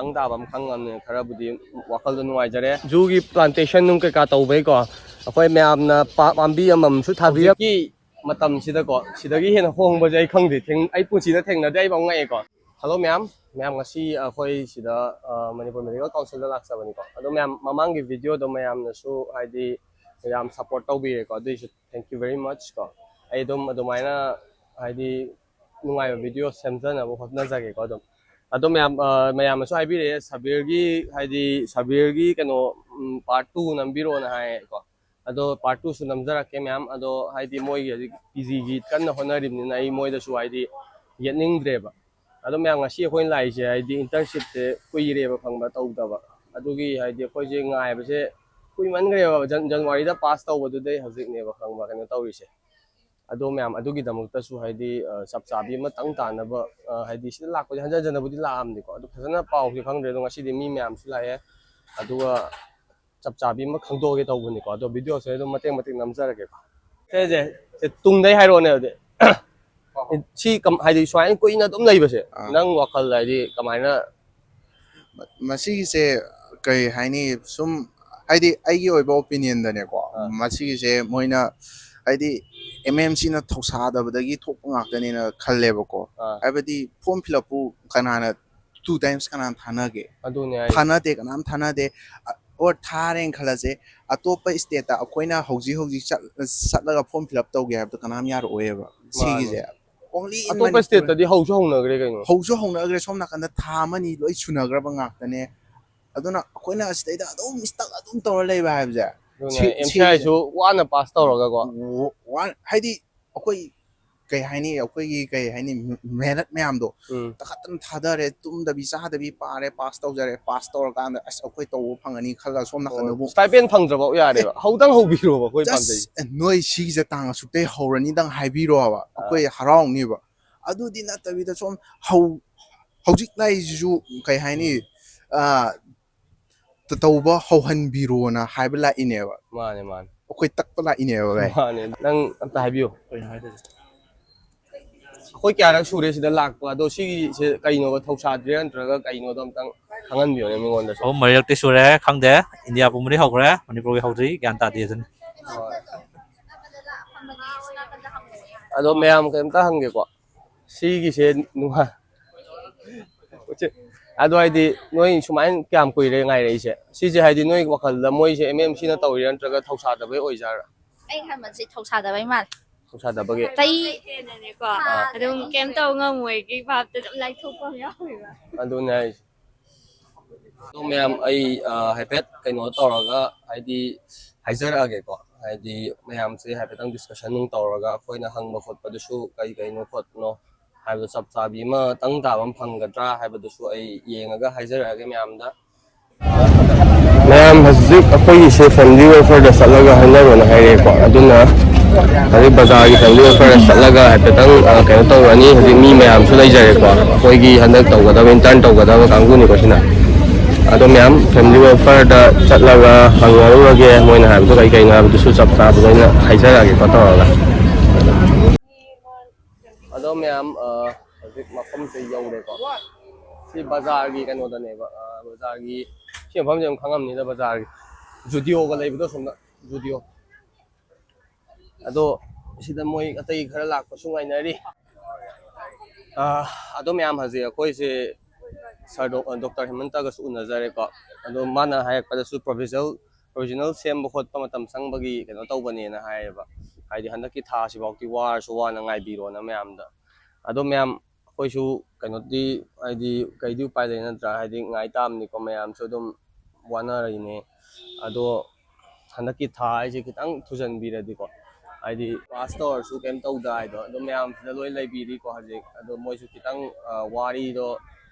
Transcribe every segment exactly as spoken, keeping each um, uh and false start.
ꯈꯪ ꯇꯥꯕ ꯑꯃ ꯈꯪꯉꯕꯅꯤꯅ ꯈꯔꯕꯨꯗꯤ ꯋꯥꯈꯜꯗꯣ ꯅꯨꯡꯉꯥꯏꯖꯔꯦ꯫ ꯖꯨꯒꯤ plantation ꯅꯨꯡ ꯀꯩꯀꯥ ꯇꯧꯕꯩꯀꯣ, ꯑꯩꯈꯣꯏ ꯃꯌꯥꯝꯅ ꯄꯥ-, ꯄꯥꯝꯕꯤ ꯑꯃꯃꯝꯁꯨ ꯊꯥꯕꯤꯔ- ꯍꯧꯖꯤꯛꯀꯤ ꯃꯇꯝꯁꯤꯗꯀꯣ, ꯁꯤꯗꯒꯤ ꯍꯦꯟꯅ ꯍꯣꯡꯕꯁꯦ ꯑꯩ ꯈꯪꯗꯦ, ꯊꯦꯡ-, ꯑꯩ ꯄꯨꯟꯁꯤꯗ ꯊꯦꯡꯅꯗꯦ, ꯑꯩꯐꯥꯎ ꯉꯛꯑꯦꯀꯣ꯫ Hello ꯃꯌꯥꯝ, ꯃꯌꯥꯝ ꯉꯁꯤ ꯑꯩꯈꯣꯏ ꯁꯤꯗ, ꯑ, Manipur Medical Council ꯗ ꯂꯥꯛꯆꯕꯅꯤꯀꯣ꯫ ꯑꯗꯣ ꯃꯌꯥꯝ ꯃꯃꯥꯡꯒꯤ video ꯗꯣ ꯃꯌꯥꯝꯅꯁꯨ ꯍꯥꯏꯗꯤ ꯌꯥꯝ support ꯇꯧꯕꯤꯔꯦꯀꯣ, ꯑꯗꯨꯏꯁꯨ thank you very much ꯀꯣ꯫ ꯑꯩ ꯑꯗꯨꯝ ꯑꯗꯨꯃꯥꯏꯅ ꯍꯥꯏꯗꯤ ꯅꯨꯡꯉꯥꯏꯕ video ꯁꯦꯝꯖꯅꯕ ꯍꯣꯠꯅꯖꯒꯦꯀꯣ ꯑꯗꯨꯝ꯫ ꯑꯗꯣ ꯃꯌꯥꯝ, ꯑ, ꯃꯌꯥꯝꯅꯁꯨ ꯍꯥꯏꯕꯤꯔꯛꯑꯦ, ꯁꯕꯤꯔꯒꯤ ꯍꯥꯏꯗꯤ ꯁꯕꯤꯔꯒꯤ ꯀꯩꯅꯣ, ꯎꯝ, part two ꯅꯝꯕꯤꯔꯣꯅ ꯍꯥꯏꯌꯦꯀꯣ꯫ ꯑꯗꯣ part two ꯁꯨ ꯅꯝꯖꯔꯛꯀꯦ ꯃꯌꯥꯝ꯫ ꯑꯗꯣ ꯍꯥꯏꯗꯤ ꯃꯣꯏꯒꯤ ꯍꯧꯖꯤꯛ P G ꯒꯤ ꯀꯟꯅ ꯍꯣꯠꯅꯔꯤꯕꯅꯤꯅ ꯑꯩ ꯃꯣꯏꯗꯁꯨ ꯍꯥꯏꯗꯤ ꯌꯦꯠꯅꯤꯡꯗ꯭ꯔꯦꯕ꯫ ꯑꯗꯣ ꯃꯌꯥꯝ ꯉꯁꯤ ꯑꯩꯈꯣꯏꯅ ꯂꯥꯛꯏꯁꯦ ꯍꯥꯏꯗꯤ internship ꯁꯦ ꯀꯨꯏꯔꯦꯕ ꯈꯪꯕ ꯇꯧꯗꯕ꯫ ꯑꯗꯨꯒꯤ ꯍꯥꯏꯗꯤ ꯑꯩꯈꯣꯏꯁꯦ ꯉꯥꯏꯕꯁꯦ ꯀꯨꯏꯃꯟꯈ꯭ꯔꯦꯕ꯫ ꯖꯟ-, January ꯗ pass ꯇꯧꯕꯗꯨꯗꯩ ꯍꯧꯖꯤꯛꯅꯦꯕ ꯈꯪꯕ ꯀꯩꯅꯣ ꯇꯧꯔꯤꯁꯦ꯫ ꯑꯗꯣ ꯃꯌꯥꯝ ꯑꯗꯨꯒꯤꯗꯃꯛꯇꯁꯨ ꯍꯥꯏꯗꯤ, ꯑ, ꯆꯞ ꯆꯥꯕꯤ ꯑꯃꯇꯪ ꯇꯥꯅꯕ, ꯑ, ꯍꯥꯏꯗꯤ ꯁꯤꯗ ꯂꯥꯛꯄꯁꯦ ꯍꯟꯖꯟ ꯍꯟꯖꯟꯅꯕꯨꯗꯤ ꯂꯥꯛꯑꯝꯅꯤꯀꯣ꯫ ꯑꯗꯣ ꯐꯖꯅ ꯄꯥꯎꯁꯦ ꯈꯪꯗ꯭ꯔꯦ꯫ ꯑꯗꯣ ꯉꯁꯤꯗꯤ ꯃꯤ ꯃꯌꯥꯝꯁꯨ ꯂꯥꯛꯑꯦ꯫ ꯑꯗꯨꯒ ꯆꯞ ꯆꯥꯕꯤ ꯑꯃ ꯈꯪꯗꯣꯛꯑꯒꯦ ꯇꯧꯕꯅꯤꯀꯣ꯫ ꯑꯗꯣ video ꯁꯦ ꯑꯗꯨꯝ ꯃꯇꯦꯛ ꯃꯇꯦꯛ ꯅꯝꯖꯔꯒꯦꯀꯣ꯫ ꯁꯦ, ꯁꯦ, ꯁꯦ, ꯇꯨꯡꯗꯩ ꯍꯥꯏꯔꯛꯑꯣꯅꯦ ꯑꯗꯨꯗꯤ꯫ ꯁꯤ ꯀꯝ-, ꯍꯥꯏꯗꯤ ꯁꯨꯃꯥꯏꯅ ꯀꯨꯏꯅ ꯑꯗꯨꯝ ꯂꯩꯕꯁꯦ, ꯑꯥ꯫ ꯅꯪ ꯋꯥꯈꯜꯗ ꯍꯥꯏꯗꯤ ꯀꯃꯥꯏꯅ? ꯃ-, ꯃꯁꯤꯒꯤꯁꯦ ꯀꯩ ꯍꯥꯏꯅꯤ, ꯁꯨꯝ ꯍꯥꯏꯗꯤ ꯑꯩꯒꯤ ꯑꯣꯏꯕ opinion ꯗꯅꯦꯀꯣ, ꯑꯥ꯫ ꯃꯁꯤꯒꯤꯁꯦ ꯃꯣꯏꯅ ꯍꯥꯏꯗꯤ M M C ꯅ ꯊꯧꯁꯥꯗꯕꯗꯒꯤ ꯊꯣꯛꯄ ꯉꯥꯛꯇꯅꯦꯅ ꯈꯜꯂꯦꯕꯀꯣ꯫ ꯑꯥ꯫ ꯍꯥꯏꯕꯗꯤ form fill up ꯄꯨ ꯀꯅꯥꯅ two times ꯀꯅꯥꯅ ꯊꯥꯅꯒꯦ? ꯑꯗꯨꯅꯦ ꯍꯥꯏꯁꯦ꯫ ꯊꯥꯅꯗꯦ, ꯀꯅꯥꯝ ꯊꯥꯅꯗꯦ꯫ ꯑ, or ꯊꯥꯔꯦꯅ ꯈꯜꯂꯁꯦ, ꯑꯇꯣꯞꯄ state ꯇ ꯑꯩꯈꯣꯏꯅ ꯍꯧꯖꯤꯛ ꯍꯧꯖꯤꯛ ꯆꯠ-, ꯆꯠꯂꯒ form fill up ꯇꯧꯒꯦ ꯍꯥꯏꯕꯗꯣ ꯀꯅꯥꯝ ꯌꯥꯔꯛꯑꯣꯏꯕ꯫ ꯃꯥꯅꯦ꯫ ꯁꯤꯒꯤꯁꯦ only in ꯑꯇꯣꯞꯄ Manipur꯫ State ꯇꯗꯤ ꯍꯧꯁꯨ ꯍꯧꯅꯈ꯭ꯔꯦ ꯀꯩꯅꯣ꯫ ꯍꯧꯁꯨ ꯍꯧꯅꯈ꯭ꯔꯦ, ꯁꯣꯝ ꯅꯥꯀꯟꯗ ꯊꯥ ꯑꯃꯅꯤ ꯂꯣꯏ ꯁꯨꯅꯈ꯭ꯔꯕ ꯉꯥꯛꯇꯅꯦ꯫ ꯑꯗꯨꯅ ꯑꯩꯈꯣꯏꯅ ꯁꯤꯗꯩꯗ ꯑꯗꯨꯝ stuck ꯑꯗꯨꯝ ꯇꯧꯔ ꯂꯩꯕ ꯍꯥꯏꯕꯁꯦ꯫ ꯑꯗꯨꯅꯦ, ꯁꯤ-, M C I ꯁꯤꯒꯤꯁꯦ ꯁꯨ ꯋꯥꯅ pass ꯇꯧꯔꯒꯀꯣ꯫ ꯋꯥ-, ꯋꯥ-, ꯍꯥꯏꯗꯤ ꯑꯩꯈꯣꯏ ꯀꯩ ꯍꯥꯏꯅꯤ, ꯑꯩꯈꯣꯏꯒꯤ ꯀꯩ ꯍꯥꯏꯅꯤ, ꯃꯦ-, ꯃꯦꯍꯅꯠ ꯃꯌꯥꯝꯗꯣ ꯎꯝ꯫ ꯇꯈꯠꯇꯅ ꯊꯥꯗꯔꯦ, ꯇꯨꯝꯗꯕꯤ ꯆꯥꯗꯕꯤ ꯄꯥꯔꯦ, pass ꯇꯧꯖꯔꯦ, pass ꯇꯧꯔꯀꯥꯟꯗ ꯑꯁ ꯑꯩꯈꯣꯏ ꯇꯧꯕ ꯐꯪꯉꯅꯤ ꯈꯜꯂꯒ ꯁꯣꯝ ꯅꯥꯀꯟꯗ ꯑꯃꯨꯛ stipend ꯐꯪꯗ꯭ꯔꯕ ꯌꯥꯔꯦꯕ꯫ ꯑꯦ, ꯍꯧꯗꯪ ꯍꯧꯕꯤꯔꯣꯕ ꯑꯩꯈꯣꯏ just, ꯄꯥꯝꯖꯩ꯫ ꯑꯦ, ꯅꯣꯏ ꯁꯤꯒꯤꯁꯦ ꯇꯥꯡ ꯑꯁꯨꯛꯇꯩ ꯍꯧꯔꯅꯤꯗꯪ ꯍꯥꯏꯕꯤꯔꯣꯕ, ꯑꯥ꯫ ꯑꯩꯈꯣꯏ ꯍꯔꯥꯎꯅꯤꯕ꯫ ꯑꯗꯨꯗꯤ ꯅꯠꯇꯕꯤꯗ ꯁꯣꯝ ꯍꯧ-, ꯍꯧꯖꯤꯛ ꯂꯥꯛꯏꯁꯤꯁꯨ ꯀꯩ ꯍꯥꯏꯅꯤ, ꯎꯝ꯫ ꯑꯥ, ꯇ-, ꯇꯧꯕ ꯍꯧꯍꯟꯕꯤꯔꯣꯅ ꯍꯥꯏꯕ ꯂꯥꯛꯏꯅꯦꯕ꯫ ꯃꯥꯅꯦ, ꯃꯥꯅꯦ꯫ ꯑꯩꯈꯣꯏ ꯇꯛꯄ ꯂꯥꯛꯏꯅꯦꯕ, ꯚꯥꯏ꯫ ꯃꯥꯅꯦ꯫ ꯅꯪ ꯑꯝꯇ ꯍꯥꯏꯕꯤꯌꯨ꯫ ꯀꯩꯅꯣ ꯍꯥꯏꯗꯣꯏꯁꯦ? ꯑꯩꯈꯣꯏ ꯀꯌꯥꯔꯛ ꯁꯨꯔꯦ ꯁꯤꯗ ꯂꯥꯛꯄ? ꯑꯗꯣ ꯁꯤꯒꯤꯁꯦ ꯀꯩꯅꯣꯕ, ꯊꯧꯁꯥꯗ꯭ꯔꯤꯔꯥ ꯅꯠꯇ꯭ꯔꯒ ꯀꯩꯅꯣꯗꯣ ꯑꯝꯇꯪ ꯈꯪꯍꯟꯕꯤꯌꯣꯅꯦ ꯃꯤꯉꯣꯟꯗꯁꯨ꯫ ꯑꯍꯨꯝ ꯃꯔꯤꯔꯛꯇꯤ ꯁꯨꯔꯦ, ꯈꯪꯗꯦ꯫ ꯏꯟꯗꯤꯌꯥ ꯄꯨꯝꯕꯗꯤ ꯍꯧꯈ꯭ꯔꯦ, ꯃꯅꯤꯄꯨꯔꯒꯤ ꯍꯧꯗ꯭ꯔꯤ, ꯒ꯭ꯌꯥꯟ ꯇꯥꯗꯦ ꯑꯗꯨꯅꯤ꯫ ꯑꯗꯣ ꯃꯌꯥꯝ ꯀꯩꯝꯇ ꯍꯪꯒꯦꯀꯣ, ꯁꯤꯒꯤꯁꯦ ꯅꯨꯡꯉꯥꯏ꯫ ꯑꯗꯣ ꯍꯥꯏꯗꯤ ꯅꯣꯏ ꯁꯨꯃꯥꯏꯅ ꯀꯌꯥꯝ ꯀꯨꯏꯔꯦ ꯉꯥꯏꯔꯛꯏꯁꯦ? ꯁꯤꯁꯦ ꯍꯥꯏꯗꯤ ꯅꯣꯏ ꯋꯥꯈꯜꯗ ꯃꯣꯏꯁꯦ ꯑꯦꯝ ꯑꯦꯝ ꯁꯤꯅ ꯇꯧꯔꯤꯔꯥ ꯅꯠꯇ꯭ꯔꯒ ꯊꯧꯁꯥꯗꯕꯩ ꯑꯣꯏꯖꯥꯠꯔꯥ? ꯑꯩ ꯈꯟꯕꯁꯦ ꯊꯧꯁꯥꯗꯕꯩ ꯃꯥꯜꯂꯦ꯫ ꯊꯧꯁꯥꯗꯕꯒꯤ꯫ ꯆꯍꯤ ꯍꯦꯟꯅꯅꯦꯀꯣ ꯑꯗꯨꯝ ꯀꯩꯝ ꯇꯧ ꯉꯝꯃꯣꯏꯒꯤ ꯚꯥꯞꯇ ꯑꯗꯨꯝ ꯂꯥꯏꯊꯣꯛꯄ ꯑꯃ ꯌꯥꯎꯋꯦꯕ꯫ ꯑꯗꯨꯅꯦ ꯍꯥꯏꯁꯦ꯫ ꯑꯗꯣ ꯃꯌꯥꯝ, ꯑꯩ ꯑ, ꯍꯥꯏꯐꯦꯠ ꯀꯩꯅꯣ ꯇꯧꯔꯒ, ꯍꯥꯏꯗꯤ ꯍꯥꯏꯖꯔꯛꯑꯒꯦꯀꯣ, ꯍꯥꯏꯗꯤ ꯃꯌꯥꯝꯁꯦ ꯍꯥꯏꯐꯦꯠꯇꯪ ꯗꯤꯁꯀꯁꯟ ꯅꯨꯡ ꯇꯧꯔꯒ ꯑꯩꯈꯣꯏꯅ ꯍꯪꯕ ꯈꯣꯠꯄꯗꯨꯁꯨ ꯀꯩ ꯀꯩꯅꯣ ꯈꯣꯠꯅꯣ ꯍꯥꯏꯕꯗꯣ ꯆꯞ ꯆꯥꯕꯤ ꯑꯃꯇꯪ ꯇꯥꯕ ꯑꯃ ꯐꯪꯒꯗ꯭ꯔꯥ ꯍꯥꯏꯕꯗꯨꯁꯨ ꯑꯩ ꯌꯦꯡꯉꯒ ꯍꯥꯏꯖꯔꯛꯑꯒꯦ ꯃꯌꯥꯝꯗ꯫ ꯃꯌꯥꯝ ꯍꯧꯖꯤꯛ ꯑꯩꯈꯣꯏꯒꯤꯁꯦ ꯐꯦꯃꯤꯂꯤ ꯋꯦꯜꯐꯤꯌꯔꯗ ꯆꯠꯂꯒ ꯍꯥꯏꯅꯔꯣꯅ ꯍꯥꯏꯔꯛꯑꯦꯀꯣ꯫ ꯑꯗꯨꯅ ꯍꯧꯖꯤꯛ ꯕꯖꯥꯔꯒꯤ ꯐꯦꯃꯤꯂꯤ ꯋꯦꯜꯐꯤꯌꯔꯗ ꯆꯠꯂꯒ ꯍꯥꯏꯐꯦꯠꯇꯪ ꯑ, ꯀꯩꯅꯣ ꯇꯧꯔꯅꯤ꯫ ꯍꯧꯖꯤꯛ ꯃꯤ ꯃꯌꯥꯝꯁꯨ ꯂꯩꯖꯔꯦꯀꯣ, ꯑꯩꯈꯣꯏꯒꯤ ꯍꯟꯗꯛ ꯇꯧꯒꯗꯕ, ꯏꯟꯇꯔꯟ ꯇꯧꯒꯗꯕ ꯀꯥꯡꯕꯨꯅꯤꯀꯣ ꯁꯤꯅ꯫ ꯑꯗꯣ ꯃꯌꯥꯝ ꯐꯦꯃꯤꯂꯤ ꯋꯦꯜꯐꯤꯌꯔꯗ ꯆꯠꯂꯒ ꯍꯪꯅꯔꯨꯔꯒꯦ ꯃꯣꯏꯅ ꯍꯥꯏꯕꯗꯣ ꯀꯩ ꯀꯩꯅꯣ ꯍꯥꯏꯕꯗꯨꯁꯨ ꯆꯞ ꯆꯥꯕꯗꯣ ꯑꯩꯅ ꯍꯥꯏꯖꯔꯛꯑꯒꯦꯀꯣ ꯇꯧꯔꯒ꯫ ꯑꯗꯣ ꯃꯌꯥꯝ, ꯑ, ꯍꯧꯖꯤꯛ ꯃꯐꯝꯁꯦ ꯌꯧꯔꯦꯀꯣ꯫ ꯁꯤ ꯕꯖꯥꯔꯒꯤ ꯀꯩꯅꯣꯗꯅꯦꯕ, ꯑ, ꯕꯖꯥꯔꯒꯤ, ꯁꯤ ꯃꯐꯝꯁꯦ ꯑꯗꯨꯝ ꯈꯪꯉꯝꯅꯤꯗ, ꯕꯖꯥꯔꯒꯤ ꯖꯨꯗꯤꯑꯣꯒ ꯂꯩꯕꯗꯣ, ꯁꯣꯝꯗ ꯖꯨꯗꯤꯑꯣ꯫ ꯑꯗꯣ ꯁꯤꯗ ꯃꯣꯏ ꯑꯇꯩ ꯈꯔ ꯂꯥꯛꯄꯁꯨ ꯉꯥꯏꯅꯔꯤ꯫ ꯑ, ꯑꯗꯣ ꯃꯌꯥꯝ, ꯍꯧꯖꯤꯛ ꯑꯩꯈꯣꯏꯁꯦ ꯁꯥꯔ ꯗꯣ-, ꯗꯣꯛꯇꯔ ꯍꯦꯃꯟꯇꯒꯁꯨ ꯎꯅꯖꯔꯦꯀꯣ꯫ ꯑꯗꯣ ꯃꯥꯅ ꯍꯥꯏꯔꯛꯄꯗꯁꯨ ꯄ꯭ꯔꯣꯕꯤꯖꯅꯦꯜ ꯄ꯭ꯔꯣꯕꯤꯖꯅꯦꯜ ꯁꯦꯝꯕ ꯈꯣꯠꯄ ꯃꯇꯝ ꯆꯪꯕꯒꯤ ꯀꯩꯅꯣ ꯇꯧꯕꯅꯦꯅ ꯍꯥꯏꯌꯦꯕ꯫ ꯍꯥꯏꯗꯤ ꯍꯟꯗꯛꯀꯤ ꯊꯥꯁꯤꯐꯥꯎꯗꯤ ꯋꯥꯔꯁꯨ ꯋꯥꯅ ꯉꯥꯏꯕꯤꯔꯣꯅ ꯃꯌꯥꯝꯗ꯫ ꯑꯗꯣ ꯃꯌꯥꯝ, ꯑꯩꯈꯣꯏꯁꯨ ꯀꯩꯅꯣꯗꯤ, ꯍꯥꯏꯗꯤ ꯀꯩꯗꯤ ꯎꯄꯥꯏ ꯂꯩ ꯅꯠꯇ꯭ꯔꯥ? ꯍꯥꯏꯗꯤ ꯉꯥꯏ ꯇꯥꯕꯅꯤꯀꯣ, ꯃꯌꯥꯝꯁꯨ ꯑꯗꯨꯝ ꯋꯥꯅꯔꯤꯅꯦ꯫ ꯑꯗꯣ ꯍꯟꯗꯛꯀꯤ ꯊꯥ ꯍꯥꯏꯁꯦ ꯈꯤꯇꯪ ꯊꯨꯖꯟꯕꯤꯔꯗꯤꯀꯣ, ꯍꯥꯏꯗꯤ ꯄꯥꯁ ꯇꯧꯔꯁꯨ ꯀꯩꯝ ꯇꯧꯗ ꯍꯥꯏꯗꯣ, ꯑꯗꯨꯝ ꯃꯌꯥꯝꯁꯤꯗ ꯂꯣꯏ ꯂꯩꯕꯤꯔꯤꯀꯣ ꯍꯧꯖꯤꯛ꯫ ꯑꯗꯣ ꯃꯣꯏꯁꯨ ꯈꯤꯇꯪ, ꯑ, ꯋꯥꯔꯤꯗꯣ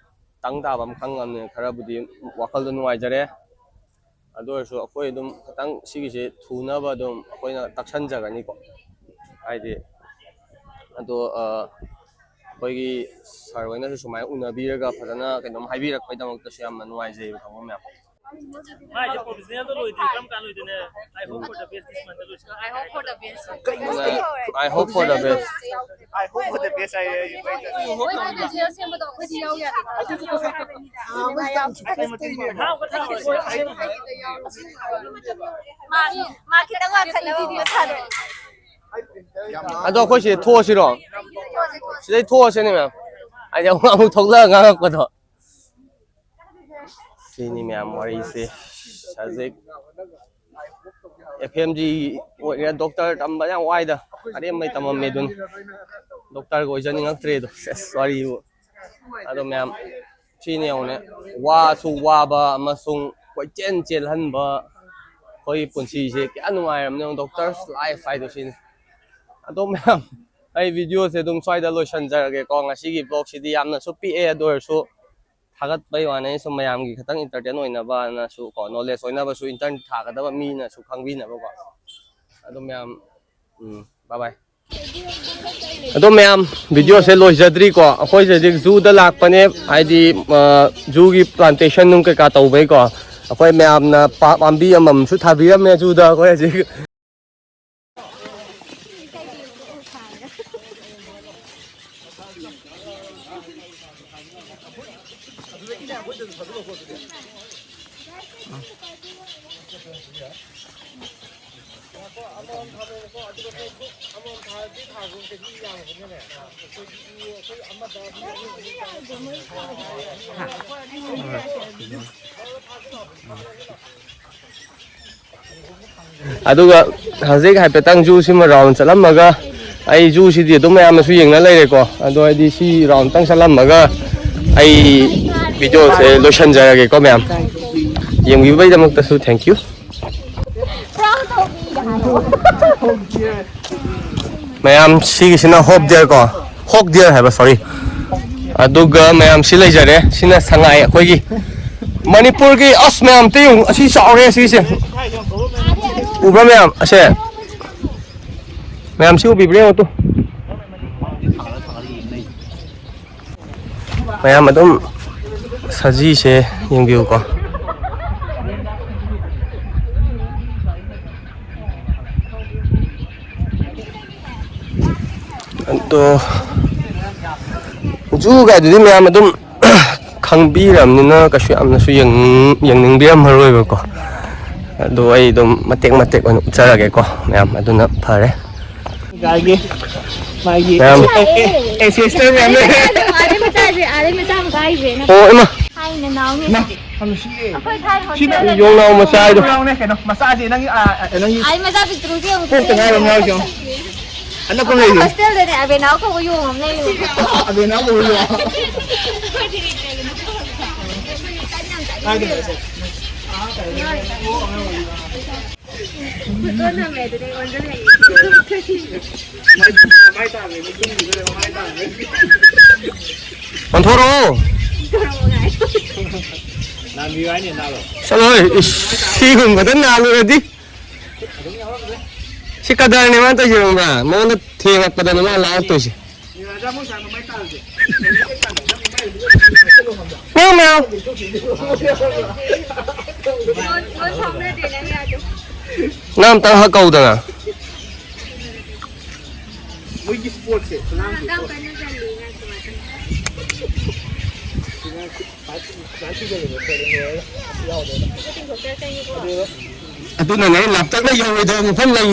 ꯇꯪ ꯇꯥꯕ ꯑꯃ ꯈꯪꯉꯕꯅꯤꯅ ꯈꯔꯕꯨꯗꯤ ꯋꯥꯈꯜꯗꯣ ꯅꯨꯡꯉꯥꯏꯖꯔꯦ꯫ ꯑꯗꯨ ꯑꯣꯏꯔꯁꯨ ꯑꯩꯈꯣꯏ ꯑꯗꯨꯝ ꯈꯤꯇꯪ ꯁꯤꯒꯤꯁꯦ ꯊꯨꯅꯕ ꯑꯗꯨꯝ ꯑꯩꯈꯣꯏꯅ ꯇꯛꯁꯟꯖꯒꯅꯤꯀꯣ꯫ ꯍꯥꯏꯗꯤ ꯑꯗꯣ, ꯑ, ꯑꯩꯈꯣꯏꯒꯤ ꯁꯥꯔ ꯍꯣꯏꯅꯁꯨ ꯁꯨꯃꯥꯏꯅ ꯎꯅꯕꯤꯔꯒ ꯐꯖꯅ ꯀꯩꯅꯣꯝ ꯍꯥꯏꯕꯤꯔꯛꯄꯩꯗꯃꯛꯇꯁꯨ ꯌꯥꯝꯅ ꯅꯨꯡꯉꯥꯏꯖꯩꯕ, ꯈꯪꯕ ꯃꯌꯥꯝ꯫ ꯃꯥꯏꯁꯦ ꯄ꯭ꯔꯣꯐꯦꯁꯅꯦꯜꯗ ꯂꯣꯏꯗ꯭ꯔꯤ, ꯀꯔꯝ ꯀꯥꯟ ꯂꯣꯏꯗꯣꯏꯅꯦ? I hope for the best this month ꯂꯣꯏꯁꯤꯜꯂꯛꯑꯣ꯫ I hope for the best. I hope for the best. I hope for the best ꯍꯥꯏꯌꯦ ꯑꯩꯁꯨ꯫ ꯃꯣꯏ ꯄ꯭ꯔꯣꯐꯦꯁꯅꯦꯜ ꯁꯦꯝꯕꯗꯣ ꯑꯩꯈꯣꯏꯗꯤ ꯌꯥꯎ ꯌꯥꯗꯦ꯫ ꯃꯥ ꯈꯤꯇꯪ ꯋꯥꯈꯠꯅꯕ ꯑꯃ ꯁꯥꯔꯛꯑꯣ꯫ ꯑꯗꯣ ꯑꯩꯈꯣꯏ ꯁꯤꯗ ꯊꯣꯛꯑꯁꯤꯔꯣ? ꯁꯤꯗꯩ ꯊꯣꯛꯑꯁꯤꯅꯦ ꯃꯌꯥꯝ, ꯍꯥꯏꯗꯤ ꯑꯃꯨꯛ ꯑꯃꯨꯛ ꯊꯣꯛꯂꯛꯑ ꯉꯥꯡꯉꯛꯄꯗꯣ꯫ ꯁꯤꯅꯤ ꯃꯌꯥꯝ ꯋꯥꯔꯤꯁꯦ꯫ ꯍꯧꯖꯤꯛ ꯑꯦꯐ ꯑꯦꯝ ꯖꯤ ꯑꯣꯏꯒꯦꯔꯥ, ꯗꯣꯛꯇꯔ ꯇꯝꯕ ꯌꯥꯝ ꯋꯥꯏꯗ, ꯑꯔꯦꯝꯕꯩ ꯇꯝꯃꯝꯃꯦ ꯑꯗꯨꯅꯤ꯫ ꯗꯣꯛꯇꯔꯒ ꯑꯣꯏꯖꯅꯤꯡꯉꯛꯇ꯭ꯔꯦ ꯑꯗꯣ꯫ ꯑꯁ, ꯋꯥꯔꯤꯕꯨ꯫ ꯑꯗꯣ ꯃꯌꯥꯝ, ꯁꯤꯅꯤ ꯌꯦꯡꯉꯨꯅꯦ, ꯋꯥꯁꯨ ꯋꯥꯕ ꯑꯃꯁꯨꯡ ꯀꯣꯏꯆꯦꯟ ꯆꯦꯜꯍꯟꯕ꯫ ꯑꯩꯈꯣꯏꯒꯤ ꯄꯨꯟꯁꯤꯁꯦ ꯀꯌꯥ ꯅꯨꯡꯉꯥꯏꯔꯝꯅꯣ, ꯗꯣꯛꯇꯔꯁ ꯂꯥꯏꯐ ꯍꯥꯏꯗꯣ ꯁꯤꯅꯤ꯫ ꯑꯗꯣ ꯃꯌꯥꯝ, ꯑꯩ ꯚꯤꯗꯤꯑꯣꯁꯦ ꯑꯗꯨꯝ ꯁ꯭ꯋꯥꯏꯗ ꯂꯣꯏꯁꯤꯟꯖꯔꯒꯦꯀꯣ꯫ ꯉꯁꯤꯒꯤ ꯕ꯭ꯂꯣꯒꯁꯤꯗꯤ ꯌꯥꯝꯅꯁꯨ ꯄꯤꯛꯑꯦ, ꯑꯗꯨ ꯑꯣꯏꯔꯁꯨ ꯊꯥꯒꯠꯄꯩ ꯋꯥꯅꯦ, ꯁꯨꯝ ꯃꯌꯥꯝꯒꯤ ꯈꯤꯇꯪ ꯏꯟꯇꯔꯇꯦꯟ ꯑꯣꯏꯅꯕꯅꯁꯨ ꯀꯣ, ꯅꯣꯂꯦꯖ ꯑꯣꯏꯅꯕꯁꯨ, ꯏꯟꯇꯔꯟ ꯊꯥꯒꯗꯕ ꯃꯤꯅꯁꯨ ꯈꯪꯕꯤꯅꯕꯀꯣ꯫ ꯑꯗꯣ ꯃꯌꯥꯝ, ꯎꯝ, bye bye꯫ ꯑꯗꯣ ꯃꯌꯥꯝ, ꯚꯤꯗꯤꯑꯣꯁꯦ ꯂꯣꯏꯖꯗ꯭ꯔꯤꯀꯣ꯫ ꯑꯩꯈꯣꯏꯁꯦ ꯍꯧꯖꯤꯛ ꯖꯨꯗ ꯂꯥꯛꯄꯅꯦ, ꯍꯥꯏꯗꯤ, ꯑ, ꯖꯨꯒꯤ ꯄ꯭ꯂꯥꯟꯇꯦꯁꯟ ꯅꯨꯡ ꯀꯩꯀꯥ ꯇꯧꯕꯩꯀꯣ꯫ ꯑꯩꯈꯣꯏ ꯃꯌꯥꯝꯅ ꯄꯥ-, ꯄꯥꯝꯕꯤ ꯑꯃꯃꯝꯁꯨ ꯊꯥꯕꯤꯔꯝꯃꯦ ꯖꯨꯗ꯫ ꯑꯩꯈꯣꯏ ꯍꯧꯖꯤꯛ ꯑꯗꯨꯒ ꯍꯧꯖꯤꯛ ꯍꯥꯏꯐꯦꯠꯇꯪ ꯖꯨꯁꯤꯃ ꯔꯥꯎꯟ ꯆꯠꯂꯝꯃꯒ, ꯑꯩ ꯖꯨꯁꯤꯗꯤ ꯑꯗꯨꯝ ꯃꯌꯥꯝꯅꯁꯨ ꯌꯦꯡꯅ ꯂꯩꯔꯦꯀꯣ, ꯑꯗꯣ ꯑꯩꯗꯤ ꯁꯤ ꯔꯥꯎꯟꯇꯪ ꯆꯠꯂꯝꯃꯒ ꯑꯩ ꯚꯤꯗꯤꯑꯣꯁꯦ ꯂꯣꯏꯁꯤꯟꯖꯔꯒꯦꯀꯣ ꯃꯌꯥꯝ꯫ ꯌꯦꯡꯕꯤꯕꯩꯗꯃꯛꯇꯁꯨ thank you꯫ ꯃꯌꯥꯝ, ꯁꯤꯒꯤꯁꯤꯅ ꯍꯣꯞ ꯗꯤꯌꯔ ꯀꯣ, ꯍꯣꯛ ꯗꯤꯌꯔ ꯍꯥꯏꯕ, ꯁꯣꯔꯤ꯫ ꯑꯗꯨꯒ ꯃꯌꯥꯝ, ꯁꯤ ꯂꯩꯖꯔꯦ, ꯁꯤꯅ ꯁꯉꯥꯏ ꯑꯩꯈꯣꯏꯒꯤ ꯃꯅꯤꯄꯨꯔꯒꯤ꯫ ꯑꯁ ꯃꯌꯥꯝ, ꯑꯝꯇ ꯌꯦꯡꯉꯨ, ꯑꯁꯤ ꯆꯥꯎꯔꯦ ꯁꯤꯁꯦ꯫ ꯎꯕ꯭ꯔꯥ ꯃꯌꯥꯝ? ꯑꯁꯦ ꯃꯌꯥꯝ, ꯁꯤ ꯎꯕꯤꯕ꯭ꯔꯥ ꯌꯦꯡꯉꯨ ꯇꯨ꯫ ꯃꯌꯥꯝ ꯑꯗꯨꯝ ꯁꯖꯤꯁꯦ ꯌꯦꯡꯕꯤꯌꯨꯀꯣ꯫ ꯑꯗꯣ ꯖꯨ ꯀꯥꯏꯗꯨꯗꯤ ꯃꯌꯥꯝ ꯑꯗꯨꯝ ꯈꯪꯕꯤꯔꯕꯅꯤꯅ ꯀꯩꯁꯨ ꯌꯥꯝꯅꯁꯨ ꯌꯦꯡꯅꯤꯡ- ꯌꯦꯡꯅꯤꯡꯕꯤꯔꯝꯃꯔꯣꯏꯕꯀꯣ꯫ ꯑꯗꯣ ꯑꯩ ꯑꯗꯨꯝ ꯃꯇꯦꯛ ꯃꯇꯦꯛ ꯑꯣꯏꯅ ꯎꯠꯆꯔꯒꯦꯀꯣ ꯃꯌꯥꯝ, ꯑꯗꯨꯅ ꯐꯔꯦ꯫ ꯒꯥꯏꯒꯤ ꯃꯥꯒꯤ ꯃꯌꯥꯝ ꯑꯦ, ꯑꯦ, ꯑꯦ, sister ꯃꯌꯥꯝ ꯂꯩ꯫ ꯑꯥꯗꯩ ꯃꯆꯥꯁꯦ, ꯑꯥꯗꯩ ꯃꯆꯥ ꯑꯃꯨꯛ ꯍꯥꯏꯈ꯭ꯔꯦꯅ꯫ ꯑꯣ, ꯏꯃꯥ꯫ ꯊꯥꯏꯅ ꯅꯥꯎꯅꯦ꯫ ꯏꯃꯥ, ꯌꯥꯝ ꯅꯨꯡꯁꯤꯌꯦ꯫ ꯑꯩꯈꯣꯏ ꯊꯥꯏꯅ ꯁꯤꯅ hostel ꯗ ꯌꯣꯡꯅꯥꯎ ꯃꯆꯥ ꯍꯥꯏꯗꯣ꯫ ꯌꯣꯡꯅꯥꯎꯅꯦ ꯀꯩꯅꯣ, ꯃꯆꯥꯁꯦ ꯅꯪꯒꯤ, ꯑꯥ, ꯑꯥ, ꯅꯪꯒꯤ ꯑꯥꯏ ꯃꯆꯥ ꯄꯤꯛꯇ꯭ꯔꯨꯁꯦ ꯑꯃꯨꯛ ꯀꯣꯛꯇ ꯉꯥꯏꯕ ꯑꯃ ꯌꯥꯎꯔꯤꯁꯦ ꯌꯦꯡꯉꯣ꯫ ꯑꯅꯛꯄ ꯑꯩꯈꯣꯏ ꯂꯩꯔꯤ꯫ Hostel ꯗꯅꯦ ꯑꯕꯦꯅꯥꯎ ꯀꯧꯕ ꯌꯣꯡ ꯑꯃ ꯂꯩꯌꯦꯕꯀꯣ꯫ ꯑꯕꯦꯅꯥꯎ ꯀꯧꯕ ꯌꯣꯡ꯫ ꯐꯣꯇꯣ ꯅꯝꯃꯦ ꯑꯗꯨꯗꯩ ꯑꯣꯟꯁꯤꯜꯂꯛꯏ꯫ ꯑꯣꯟꯊꯣꯔꯛꯑꯣ꯫ ꯆꯠꯂꯣꯍꯦ, ꯏꯁ, ꯁꯤꯒꯨꯝꯕꯗ ꯅꯥꯜꯂꯨꯔꯗꯤ꯫ ꯁꯤ ꯀꯗꯔꯅꯦ ꯃꯥꯅ ꯇꯧꯔꯤꯁꯦ, ꯈꯪꯕ꯭ꯔꯥ? ꯃꯉꯣꯟꯗ ꯊꯦꯡꯉꯛꯄꯗꯅꯦ ꯃꯥꯅ ꯂꯥꯡꯉꯛꯇꯣꯏꯁꯦ꯫ ꯃꯤꯌꯥꯎ, ꯃꯤꯌꯥꯎ꯫ ꯅꯪ ꯑꯝꯇꯪ ꯍꯛ ꯀꯧꯗꯅ꯫ ꯃꯣꯏꯒꯤ ꯁ꯭ꯄꯣꯔꯠꯁꯦ ꯑꯉꯥꯡꯒꯤ ꯁ꯭ꯄꯣꯔꯠꯁ꯫ ꯑꯗꯨꯅꯅꯦ ꯑꯩ ꯂꯥꯞꯇꯛꯅ ꯌꯧꯔꯣꯏꯗꯕ ꯃꯐꯝ ꯂꯩ꯫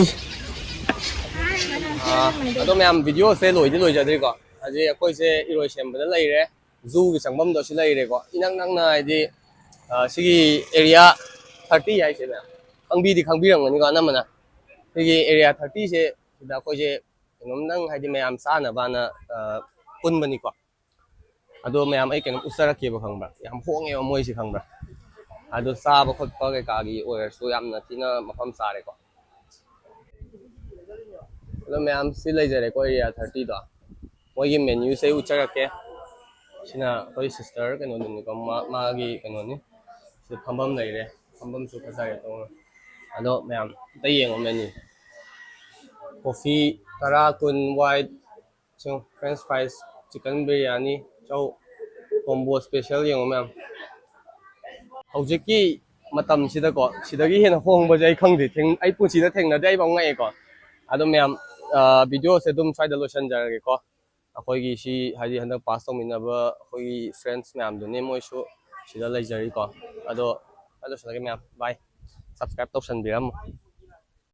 ꯑꯥ, ꯑꯗꯣ ꯃꯌꯥꯝ, ꯚꯤꯗꯤꯑꯣꯁꯦ ꯂꯣꯏꯗꯤ ꯂꯣꯏꯖꯗ꯭ꯔꯤꯀꯣ꯫ ꯍꯧꯖꯤꯛ ꯑꯩꯈꯣꯏꯁꯦ ꯏꯔꯣꯏꯁꯦꯝꯕꯗ ꯂꯩꯔꯦ, ꯖꯨꯒꯤ ꯆꯪꯐꯝꯗꯣ ꯁꯤ ꯂꯩꯔꯦꯀꯣ꯫ ꯏꯅꯛ ꯅꯛꯅ, ꯍꯥꯏꯗꯤ, ꯑꯥ, ꯁꯤꯒꯤ ꯑꯦꯔꯤꯌꯥ ꯊꯥꯔꯇꯤ ꯍꯥꯏꯁꯦ ꯃꯌꯥꯝ ꯈꯪꯕꯤꯗꯤ ꯈꯪꯕꯤꯔꯝꯒꯅꯤꯀꯣ ꯑꯅꯝꯕꯅ꯫ ꯁꯤꯒꯤ ꯑꯦꯔꯤꯌꯥ ꯊꯥꯔꯇꯤꯁꯦ ꯁꯤꯗ ꯑꯩꯈꯣꯏꯁꯦ ꯀꯩꯅꯣꯝꯗꯪ, ꯍꯥꯏꯗꯤ, ꯃꯌꯥꯝ ꯆꯥꯅꯕꯅ, ꯑ, ꯄꯨꯟꯕꯅꯤꯀꯣ꯫ ꯑꯗꯣ ꯃꯌꯥꯝ, ꯑꯩ ꯀꯩꯅꯣꯝ ꯎꯠꯆꯔꯛꯀꯦꯕ, ꯈꯪꯕ꯭ꯔꯥ? ꯌꯥꯝ ꯍꯣꯡꯉꯦꯕ ꯃꯣꯏꯁꯦ, ꯈꯪꯕ꯭ꯔꯥ? ꯑꯗꯣ ꯆꯥꯕ ꯈꯣꯠꯄ ꯀꯩꯀꯥꯒꯤ ꯑꯣꯏꯔꯁꯨ ꯌꯥꯝꯅ ꯊꯤꯅ ꯃꯐꯝ ꯆꯥꯔꯦꯀꯣ꯫ ꯑꯗꯣ ꯃꯌꯥꯝ ꯁꯤ ꯂꯩꯖꯔꯦꯀꯣ, ꯑꯦꯔꯤꯌꯥ ꯊꯥꯔꯇꯤꯗꯣ꯫ ꯃꯣꯏꯒꯤ ꯃꯦꯅ꯭ꯌꯨꯁꯦ ꯑꯩ ꯎꯠꯆꯔꯛꯀꯦ꯫ ꯁꯤꯅ ꯑꯩꯈꯣꯏ ꯁꯤꯁꯇꯔ ꯀꯩꯅꯣꯗꯨꯅꯤꯀꯣ, ꯃꯥ-, ꯃꯥꯒꯤ ꯀꯩꯅꯣꯅꯤ꯫ ꯁꯤꯗ ꯐꯝꯐꯝ ꯂꯩꯔꯦ, ꯐꯝꯐꯝꯁꯨ ꯐꯖꯔꯦ, ꯇꯣꯡꯉ꯫ ꯑꯗꯣ ꯃꯌꯥꯝ ꯑꯝꯇ ꯌꯦꯡꯉꯣ ꯃꯦꯅ꯭ꯌꯨ꯫ ꯀꯣꯐꯤ ꯇꯔꯥ, ꯀꯨꯟ, ꯋꯥꯏꯠ, ꯁꯤꯡ, ꯐ꯭ꯔꯦꯟꯁ ꯐ꯭ꯔꯥꯏꯁ, ꯆꯤꯛꯀꯟ ꯕꯤꯔꯌꯥꯅꯤ, ꯆꯧ, ꯀꯣꯝꯕꯣ ꯁ꯭ꯄꯦꯁꯦꯜ ꯌꯦꯡꯉꯣ ꯃꯌꯥꯝ꯫ ꯍꯧꯖꯤꯛꯀꯤ ꯃꯇꯝꯁꯤꯗꯀꯣ, ꯁꯤꯗꯒꯤ ꯍꯦꯟꯅ ꯍꯣꯡꯕꯁꯦ ꯑꯩ ꯈꯪꯗꯦ, ꯊꯦꯡ-, ꯑꯩ ꯄꯨꯟꯁꯤꯗ ꯊꯦꯡꯅꯗꯦ, ꯑꯩ ꯐꯥꯎ ꯉꯛꯑꯦꯀꯣ꯫ ꯑꯗꯣ ꯃꯌꯥꯝ, ꯚꯤꯗꯤꯑꯣꯁꯦ ꯑꯗꯨꯝ ꯁ꯭ꯋꯥꯏꯗ ꯂꯣꯏꯁꯤꯟꯖꯔꯒꯦꯀꯣ꯫ ꯑꯩꯈꯣꯏꯒꯤ ꯁꯤ, ꯍꯥꯏꯗꯤ, ꯍꯟꯗꯛ ꯄꯥꯁ ꯇꯧꯃꯤꯟꯅꯕ ꯑꯩꯈꯣꯏꯒꯤ ꯐ꯭ꯔꯦꯟꯁ ꯃꯌꯥꯝꯗꯨꯅꯦ, ꯃꯣꯏꯁꯨ ꯁꯤꯗ ꯂꯩꯖꯔꯤꯀꯣ꯫ ꯑꯗꯣ ꯑꯩ ꯂꯣꯏꯁꯤꯜꯂꯒꯦ ꯃꯌꯥꯝ, ꯕꯥꯏ꯫ ꯁꯕꯁꯀ꯭ꯔꯥꯏꯕ ꯇꯧꯁꯟꯕꯤꯔꯝꯃꯣ꯫